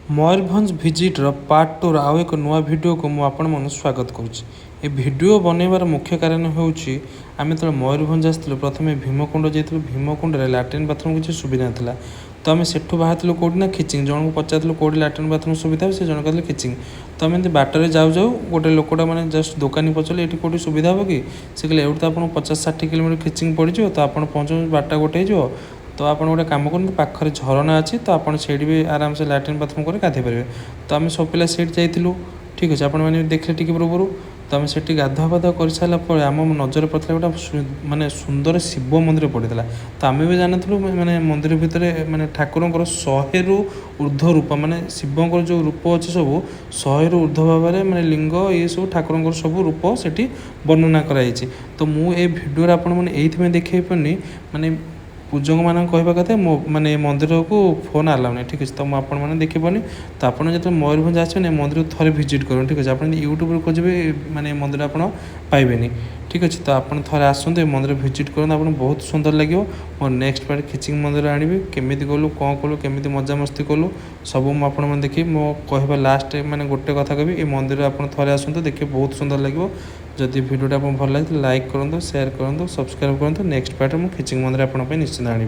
Mayurbhanj ଭିଜିଟ୍ର part tour ଆଉ ଏକ ନୂଆ ଭିଡ଼ିଓକୁ ମୁଁ ଆପଣମାନଙ୍କୁ ସ୍ୱାଗତ କରୁଛି। ଏ ଭିଡ଼ିଓ ବନେଇବାର ମୁଖ୍ୟ କାରଣ ହେଉଛି, ଆମେ ଯେତେବେଳେ ମୟୂରଭଞ୍ଜ ଆସିଥିଲୁ, ପ୍ରଥମେ ଭୀମକୁଣ୍ଡ ଯାଇଥିଲୁ। ଭୀମକୁଣ୍ଡରେ ଲାଟ୍ରିନ୍ ବାଥରୁମ୍ କିଛି ସୁବିଧା ନଥିଲା। ତ ଆମେ ସେଠୁ ବାହାରିଥିଲୁ କେଉଁଠି ନା ଖିଚିଂ। ଜଣଙ୍କୁ ପଚାରିଥିଲୁ କେଉଁଠି ଲାଟ୍ରିନ୍ ବାଥରୁମ୍ ସୁବିଧା ହେବ, ସେ ଜଣେ କହିଲେ ଖିଚିଂ। ତ ଆମେ ଏମିତି ବାଟରେ ଯାଉ ଯାଉ ଗୋଟେ ଲୋକଟା, ମାନେ ଜଷ୍ଟ ଦୋକାନୀ ପଚାରିଲେ, ଏଇଠି କେଉଁଠି ସୁବିଧା ହେବ କି? ସେ କହିଲେ, ଏଇଠୁ ତ ଆପଣଙ୍କୁ 50-60 କିଲୋମିଟର ଖିଚିଂ ପଡ଼ିଯିବ। ତ ଆପଣ ପହଞ୍ଚୁ 12ଟା ଗୋଟେ ହେଇଯିବ। ତ ଆପଣ ଗୋଟେ କାମ କରନ୍ତୁ, ପାଖରେ ଝରଣା ଅଛି, ତ ଆପଣ ସେଇଠି ବି ଆରାମସେ ଲାଟ୍ରିନ୍ ବାଥରୁମ୍ କରି ଗାଧେଇ ପାରିବେ। ତ ଆମେ ସବୁ ପିଲା ସେଇଠି ଯାଇଥିଲୁ। ଠିକ୍ ଅଛି, ଆପଣମାନେ ଦେଖିଲେ ଟିକେ ପୂର୍ବରୁ। ତ ଆମେ ସେଠି ଗାଧୁଆ ପାଧୁଆ କରିସାରିଲା ପରେ ଆମ ନଜରରେ ପଡ଼ିଥିଲା ଗୋଟେ ମାନେ ସୁନ୍ଦର ଶିବ ମନ୍ଦିର ପଡ଼ିଥିଲା। ତ ଆମେ ବି ଜାଣିନଥିଲୁ, ମାନେ ମନ୍ଦିର ଭିତରେ ମାନେ ଠାକୁରଙ୍କର 100ରୁ ଉର୍ଦ୍ଧ୍ୱ ରୂପ, ମାନେ ଶିବଙ୍କର ଯେଉଁ ରୂପ ଅଛି ସବୁ 100ରୁ ଉର୍ଦ୍ଧ୍ୱ ଭାବରେ, ମାନେ ଲିଙ୍ଗ ଇଏ ସବୁ ଠାକୁରଙ୍କର ସବୁ ରୂପ ସେଠି ବର୍ଣ୍ଣନା କରାଯାଇଛି। ତ ମୁଁ ଏ ଭିଡ଼ିଓରେ ଆପଣମାନେ ଏଇଥିପାଇଁ ଦେଖେଇ ପାରୁନି, ମାନେ ପୂଜକମାନଙ୍କ କହିବା କଥା ମୋ ମାନେ ଏ ମନ୍ଦିରକୁ ଫୋନ୍ ଆଲାଉ ନାହିଁ। ଠିକ୍ ଅଛି, ତ ମୁଁ ଆପଣମାନେ ଦେଖିପାରୁନି। ତ ଆପଣ ଯେତେବେଳେ ମୟୂରଭଞ୍ଜ ଆସିବେନି, ଏ ମନ୍ଦିରକୁ ଥରେ ଭିଜିଟ୍ କରନ୍ତୁ। ଠିକ୍ ଅଛି, ଆପଣ ଯଦି ୟୁଟ୍ୟୁବରେ ଖୋଜିବେ, ମାନେ ଏ ମନ୍ଦିର ଆପଣ ପାଇବେନି। ଠିକ୍ ଅଛି, ତ ଆପଣ ଥରେ ଆସନ୍ତୁ, ଏ ମନ୍ଦିର ଭିଜିଟ୍ କରନ୍ତୁ, ଆପଣଙ୍କୁ ବହୁତ ସୁନ୍ଦର ଲାଗିବ। ମୋ ନେକ୍ସଟ ପାର୍ଟ ଖିଚିଂ ମନ୍ଦିର ଆଣିବି। କେମିତି ଗଲୁ, କ'ଣ କଲୁ, କେମିତି ମଜାମସ୍ତି କଲୁ, ସବୁ ମୁଁ ଆପଣମାନେ ଦେଖିବି। ମୋ କହିବା ଲାଷ୍ଟ ମାନେ ଗୋଟେ କଥା କହିବି, ଏ ମନ୍ଦିର ଆପଣ ଥରେ ଆସନ୍ତୁ, ଦେଖିବେ ବହୁତ ସୁନ୍ଦର ଲାଗିବ। ଯଦି ଭିଡ଼ିଓଟା ଆପଣଙ୍କୁ ଭଲ ଲାଗିଥିଲା, ଲାଇକ୍ କରନ୍ତୁ, ସେୟାର କରନ୍ତୁ, ସବସ୍କ୍ରାଇବ୍ କରନ୍ତୁ। ନେକ୍ସଟ ପାର୍ଟରେ ମୁଁ ଖିଚିଂ ମନ୍ଦିର ଆପଣଙ୍କ ପାଇଁ ନିଶ୍ଚିନ୍ତ ଆଣିବି।